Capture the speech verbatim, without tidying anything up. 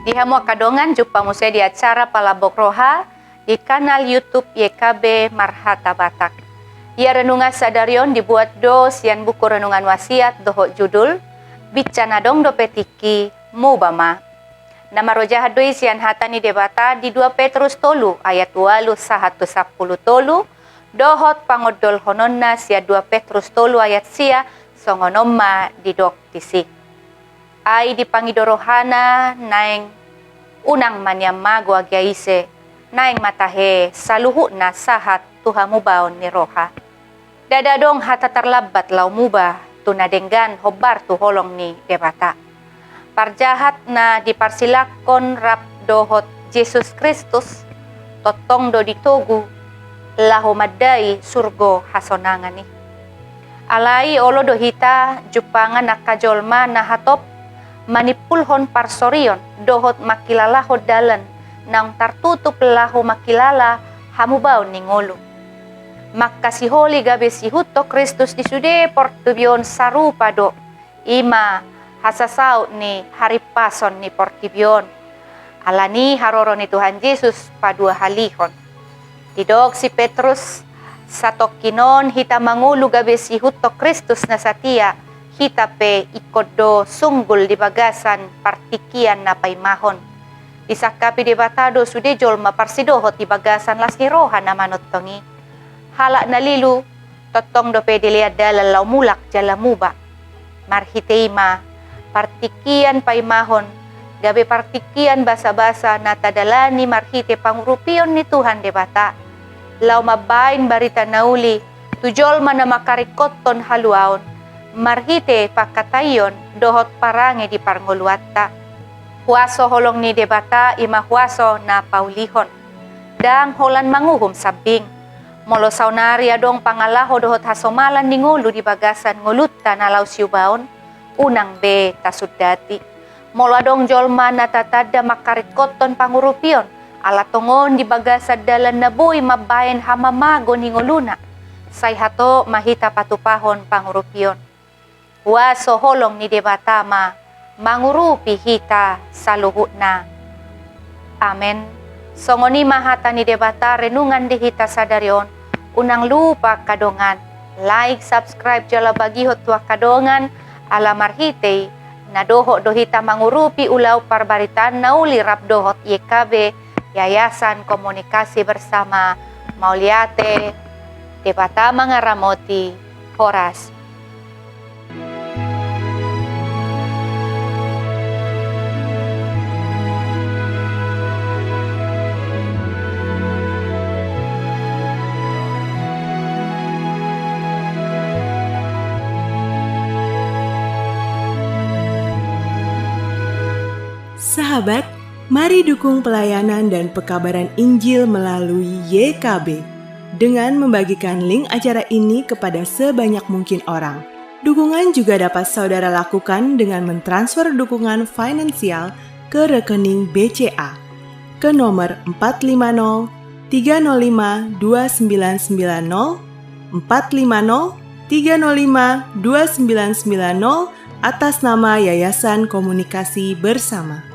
Di hamu angka dongan, jumpa muse di acara Palambok Roha di kanal YouTube Y K B Marhata Batak. Ia renungan sadari on dibuat do sian buku Renungan Wasiat dohot judul Bincang Adong Dope Tingki, Muba Ma. Na marojahan do i sian hata ni Debata di dua Petrus tolu ayat ualu sahat tu sampulu tolu, dohot pangondolhononna sian dua Petrus tolu ayat sia, songon on ma didok disi. Ai dipangido rohana naeng unang ma nian mago agia ise, naeng ma tahe saluhutna sahat tu hamubaon ni roha. Ndada adong hata tarlambat laho muba tu na denggan hombar tu holong ni Debata. Parjahat na diparsilangkon rap dohot Jesus Kristus, tongtong do ditogu laho mandai surgo hasonangan i. Alai olo do hita jumpangan angka jolma na hatop manimpulhon parsorion dohot mangkilalahon dalan naung tartutup laho mangkilala hamubaon ni ngolu. Mangkasiholi gabe sihuthon Kristus di sude portibi on sarupa do, i ma hasasaut ni harimpason ni portibi on. Alani haroro ni Tuhan Jesus paduahalihon. Didok si Petrus, satongkin on hita mangolu gabe sihuthon Kristus na satia, hita pe ingkon do sunggul di bagasan partingkian na paimahon. Disangkapi Debata do sude jolma parsidohot di bagasan las ni roha na manongtong i. Halak na lilu, tongtong dope dilean dalan laho mulak jala muba. Marhite i ma partingkian paimahon, gabe partingkian basabasa na tadalani marhite pangurupion ni Tuhan Debata, laho mambaen barita na uli tu jolma na mangkaringkothon haluaon, marhite pangkataion dohot parange di parngoluanta. Huaso holong ni Debata i ma huaso na paulihon, ndang holan manguhum sambing. Molo saonari adong pangalaho dohot hasomalan ni ngolu di bagasan ngolunta na laho siubaon, unang be tasundati. Molo adong jolma na tatanda mangkaringkothon pangurupion, ala tongon di bagasan dalan na boi mambaen hamamago ni ngoluna, sai hatop ma hita patupahon pangurupion. Huaso holong ni Debata ma mangurupi hita saluhutna. Amen. Songon i ma hata ni Debata renungan di hita sadari on. Unang lupa angka dongan, like, subscribe jala bagihon tu angka dongan, ala marhite i na dohot do hita mangurupi ulaon parbaritaan na uli rap dohot Y K B, Yayasan Komunikasi Bersama. Mauliate, Debata mangaramoti. Horas. Sahabat, mari dukung pelayanan dan pekabaran Injil melalui Y K B dengan membagikan link acara ini kepada sebanyak mungkin orang. Dukungan juga dapat saudara lakukan dengan mentransfer dukungan finansial ke rekening B C A ke nomor empat lima nol tiga nol lima dua sembilan sembilan nol, empat lima nol tiga nol lima dua sembilan sembilan nol, atas nama Yayasan Komunikasi Bersama.